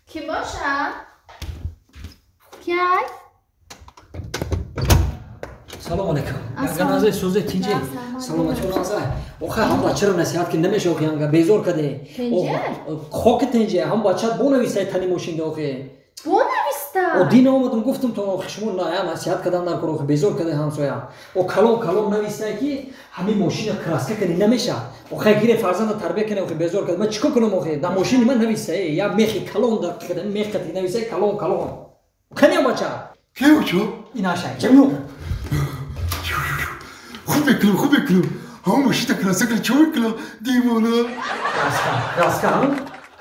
Ки боша? Кияй? Салом алейкум. Янганазе сузе тинҷи. Саломатӣ наза. Охе ҳам бачаро насиҳат ки намеша охе янга безор каде. Тинҷи? Хоки тинҷи ҳам бача бонавистай тани мошинда охе. Бонависта? О дин омадам гуфтам то охе шумо на я насиҳат кадан дар кор охе безор каде ҳамсоя. О калон калон навистай ки ҳамин мошина краска кади намеша. Охе гире фарзанда тарбия кане охе безор каде. Ман чикор кунам охе? Да мошини ман навистай. Я мехи калон да кадан мех кати навистай калон калон. Кани бача? Кеучо? Инаша. Ҷамю. Хуб мекунам, хуб мекунам. Ҳама мошина краска кунам, чӣ мекунам? Девона. Краска, краска,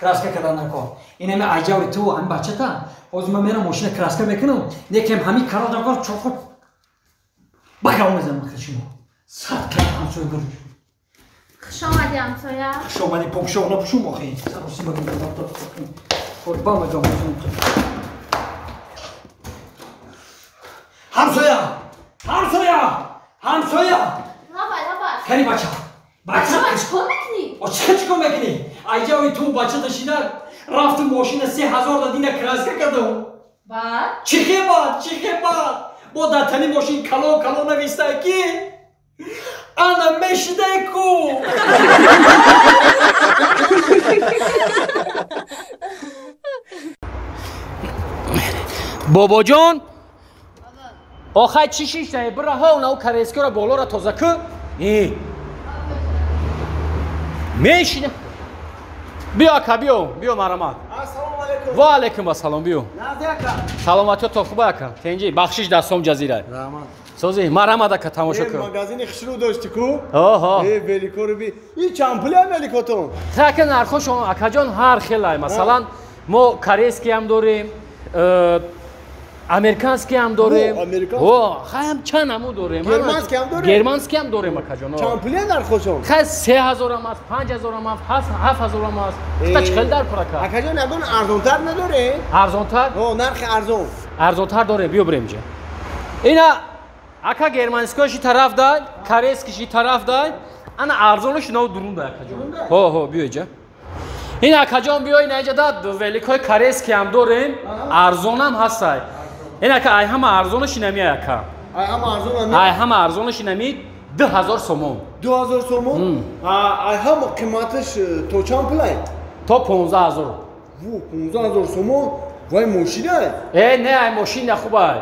краска кардан накор. Ин ҳами аҷаври ту, ҳами бачата. Ҳозир ман мерам мошина краска мекунам. Некем ҳами кара дакор чоқо багав мезанам ахир шумо. Сад кара ҳамсоя гур. Хуш омадӣ ҳамсоя. Хуш омадӣ, покшоқ напӯшум охи. Саросима ба мегам. Ҳамсоя! Ҳамсоя! Ҳамсоя! Лабай, лабай. Кани бача. Бача чикор мекунӣ? О чика чикор мекунӣ? Айҷави ту бача дашида рафту мошина 3000 да дина краска кардам. Баъд? Чихе баъд, чихе баъд. Бо дар тани мошин калон калон навистай ки ана мешидай ку. Бобоҷон, охай чӣ шиштае? Бира ҳо нав карескиро болоро тоза ку. Мешина. Биё ака, биё, биё марамат. Ассалому алайкум. Ва алайкум ассалом, биё. Назди ака. Саломатиё то хуба ака. Тенҷи, бахшиш дастом ҷазира. Раҳмат. Сози, марамат ака тамошо кун. Магазини хушрӯ дошти ку? Оҳо. Э, великоро би. И чанд пуля великотон? Ака нархош акаҷон ҳар хелай. Масалан, мо корейскиам дорем, американский ҳам дорем. О, хаям чанд ҳаму дорем. Германский ҳам дорем. Германский ҳам дорем акаҷон. Чанд пуля нархошон? Хай 3000 ҳам аст, 5000 ҳам аст, 7000 ҳам аст. Та чӣ хел дар кор ака? Акаҷон, ягон арзонтар надорем? Арзонтар? О, нархи арзон. Арзонтар дорем, биё бирем инҷа. Ина ака германскиаши тараф дай, корейскиши тараф дай. Ана арзонаш нав дурун дай акаҷон. Ҳо, ҳо, биё инҷа. Ин акаҷон биё ина инҷа да великои корейский ҳам дорем, арзонам ҳастай. Ин ака ай ҳама арзонаш инами ака. Ай ҳама арзон ами? Ай ҳама арзонаш инами 2000 сомон. 2000 сомон? Ай ҳама қиматаш то чанд пулай? То 15000. Ву, 15000 сомон? Вай мошина? Э, не, ай мошина хубай.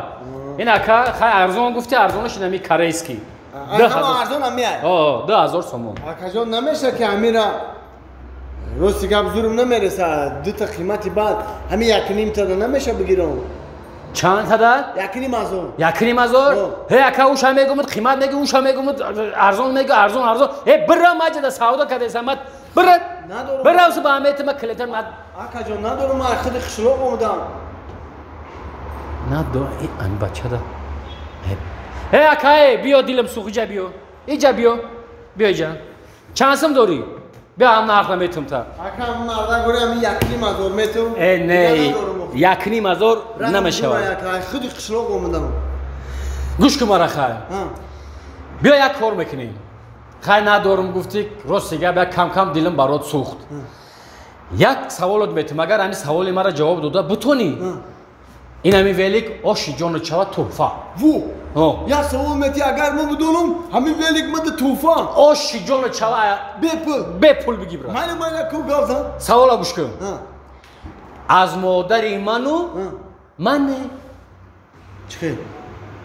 Ин ака хай арзон гуфти, арзонаш инами корейский. Ай ҳама арзон ами ай? О, 2000 сомон. Акаҷон, намеша ки амира рости гап зурум намереса, дута қимати баъд ҳами якним тада намеша бигирам. Чанд тада? 1500. 1500? Ҳе ака уша мегумуд, қимат меги, уша мегумуд, арзон меги, арзон, арзон. Ҳе бира маҷада савдо кадеса мат. Бира. Надорум. Бира усу ба амет ма клетан мат. Акаҷон, надорум, ман худи қишлоқ омадам. Надо, э ан бачада. Ҳе ака, э биё дилам сӯх, иҷа биё. Иҷа биё. Биё иҷа. Чанд сум дорӣ? Биё ҳам нарх наметум та. Ака ҳам нарх гӯри ҳами 1500 метум. Э не, 1500 намешавад. Худи қишлоқ омадам. Гӯш кун мара хай. Биё як кор мекунем. Хай надорум гуфтӣ, рости гап як кам-кам дилам барот сӯхт. Як саволот метум, агар ҳами саволи мара ҷавоб дода бутонӣ, ин ҳами велик оши ҷону чава тӯҳфа. Ву! Як савол мети, агар ман бидонам, ҳамин велик мада тӯҳфа. Оши ҷону чава бепул. Бепул бигӣ брат. Майли, майли, ку гап зан. Савола гӯш кун. Аз модари ману ман не. Чӣ хел?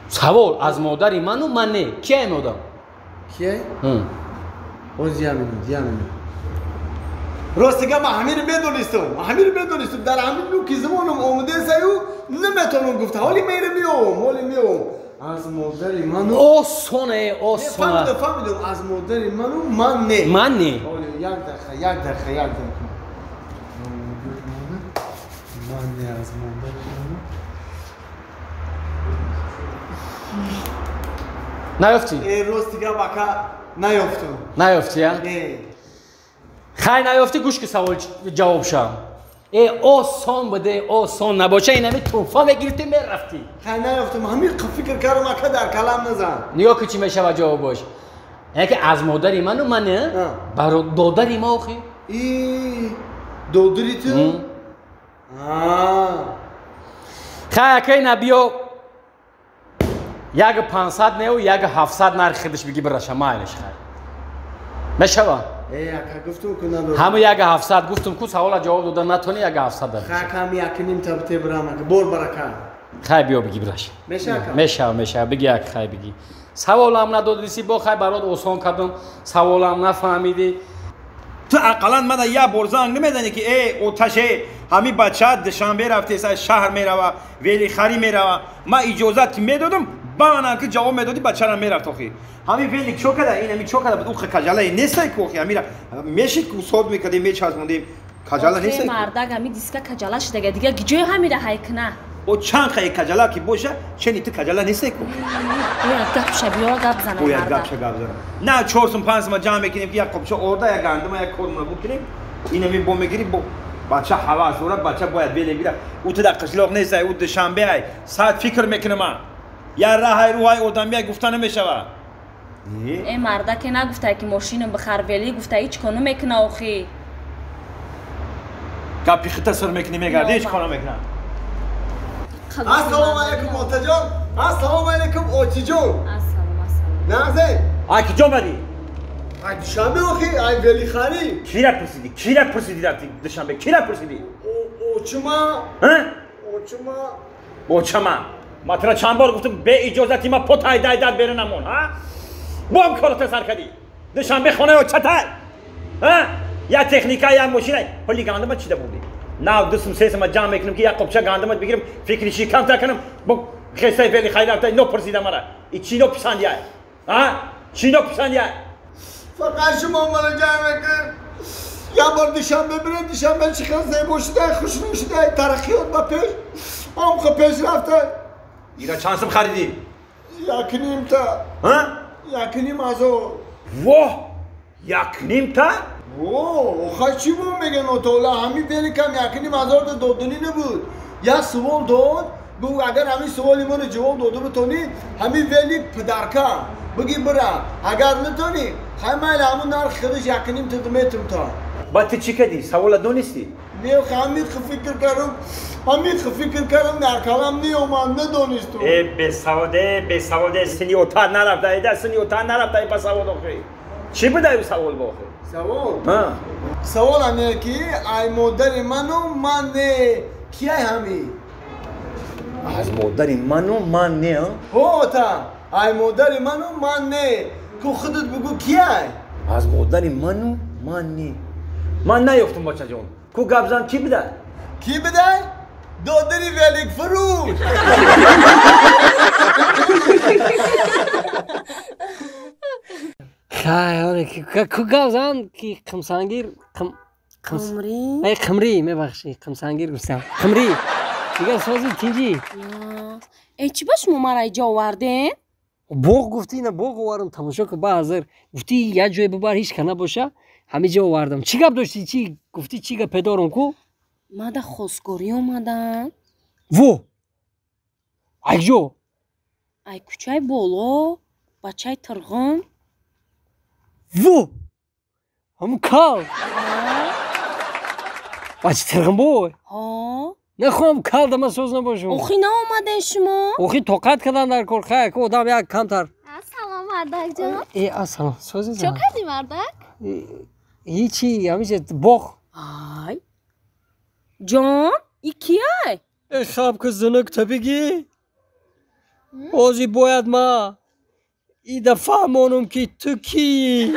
Савол аз модари ману ман не. Кияй модам? Кияй? Оз я минут, я минут. Рости гап ман ҳамиро медонистам. Ҳамиро медонистам. Дар ҳамин нуки замонам омадесаю наметавонам гуфта. Ҳоли меро меом, ҳоли меом. Аз модари ману осоне, осона. Фаҳмидам, фаҳмидам. Аз модари ману ман не. Ман не. Ҳоли як дақиқа, як дақиқа, як дақиқа. Ман не аз модари ману. Наёфтӣ? Э, рости гап ака наёфтам. Наёфтӣ, я? Не. Хай наёфтӣ, гӯш ки савол ҷавоб шав. Э, осон буде, осон набоша, ин ҳами тӯҳфа мегирифтӣ, мерафтӣ. Хай наёфтам, ҳамин фикр кардам ака дар калам назан. Нигоҳ ки чӣ мешавад ҷавобош. Яъне ки аз модари ману ман не, баро додари ма охи. И додари ту? Хай акай набиё 1500 неу 1700 нарх хидиш биги бираша майлиш хай. Мешава? Ака гуфтум ку надорам. Ҳама 1700 гуфтум ку савола ҷавоб дода натони 1700 дад. Хай кам 1.5 та бите бирам ака бор барака. Хай биё биги бираш. Меша ака? Мешава, мешава биги як хай биги. Саволам надодиси бо хай барот осон кардам, саволам нафаҳмидӣ. Ту ақаллан мана як бор занг намезанӣ ки э оташе ҳами бача душанбе рафтеса шаҳр мерава, велихарӣ мерава. Ман иҷозат ки медодам, баънам ки ҷавоб медодӣ бачара мерафт охи. Ҳами велик чо када, ин ҳами чо када буд, уха каҷалае нестай ку охи, ҳамира мешид ку сод мекардем, мечаспондем, каҷала нестай ку. Мардак ҳами диска каҷала шудага, дига ҷои ҳамира ҳайкна. О чанд хай каҷала ки боша, чени ту каҷала нестай ку. Бояд гап ша биё гап занам. Бояд гап ша гап занам. На 4 сум 5 сум ҷамъ мекунем ки як қопча орда, як гандума, як кормуна букунем. Ин ҳами бо мегирӣ бо бача ҳавас дорад, бача бояд веле гирад. Ӯ ту дар қишлоқ нестай, ӯ душанбе ай. Сад фикр мекунам ман. Я раҳай рӯҳай одамия гуфта намешава. Э мардаке нагуфтай ки мошинам бихар вели, гуфта ҳеҷ кор намекуна охи. Гапи хита сир мекунӣ мегарди, ҳеҷ кор намекуна. Ассалому алайкум отаҷон, ассалому алайкум очиҷон. Ассалом, ассалом. Нағзе? Ай куҷо омадӣ? Ай душанбе охи, ай велихарӣ. Кира пурсидӣ? Кира пурсидӣ рафти душанбе? Кира пурсидӣ? Очума. Ҳа? Очума. Очама. Ман тура чанд бор гуфтам бе иҷозати ман потай дайдат берун намон, ҳа? Бом кората сар кардӣ. Душанбе хонаи очатай. Ҳа? Я техника, я мошина. Пули гандума чида бурдӣ? Нав 2 сум 3 сум ҷамъ мекунам ки як қопча гандума бигирам, фикри чӣ камтар кунам, бо хесаи вели хайр рафта нопурсида мара. И чӣ нописандия? Ҳа? Чӣ нописандия? Фақат шумо маро ҷамъ мекун. Як бор душанбе бирем, душанбе чӣ хел зебо шуда, хушрӯ шуда, тараққиёт ба пеш, омхо пеш рафта. Ира чанд сум харидӣ? 1.5 та. Ҳа? 1.5 ҳазор. Воҳ! 1.5 та? Охай чӣ бо меган отола, ҳами великам 1.5 ҳазор додани набуд. Як сувол дод, гуфт агар ҳамин суоли маро ҷавоб дода битонӣ, ҳамин велик падарка биги бира, агар натонӣ, хай майли ҳамун нарх худаш 1.5 та метум та. Баъд ту чӣ кардӣ? Савола донистӣ? Не, ҳамин фикр кардам, ҳамин фикр кардам, дар калам неомад, надонистум. Э бесаводе, бесаводе, сини отар нарафта, эда сини отар нарафта, ба савол охи. Чӣ будай ӯ савол бо охи? Савол? Савол ҳамее ки ай модари ману ман не, кияй ҳами? Аз модари ману ман не, а? Ҳо ота, ай модари ману ман не, ку худат бугӯ кияй? Аз модари ману ман не. Ман наёфтум бачаҷон. Ку гап зан кӣ будай? Кӣ будай? Додари великфурӯш. Хай, оре, ку гап зан ки қимсангир, қимри? Ай қимри, мебахшӣ, қимсангир гуфтам. Қимри. Дигар сози тинҷӣ. Э чӣ ба шумо мара иҷо овардем? Боғ гуфтӣ, ина боғ овардам, тамошо кун, ба ҳазир. Гуфтӣ як ҷое бибар, ҳеҷ ка набоша, ҳамин ҷо овардам. Чӣ гап доштӣ, чӣ гуфтӣ, чӣ гапе дорум ку? Ман да хостгорӣ омадам. Во! Ай ҷо? Ай кӯчаи боло, бачаи Тирғун. Во! Ҳамун кал! Бачаи Тирғун бой? Ҳо. Нахоҳам кал да ман соз набошам. Охи наомадем шумо? Охи тоқат кардан дар кор, хай, ку одам як камтар. Ассалом мардакҷон. Э, ассалом, сози Чо кардӣ мардак? Ҳичи, ҳамиҷа боғ. Ай. Ҷон, и кияй? Э, хаб ку зинук та бигӣ. Ози бояд ма ида фаҳмонам ки ту кии.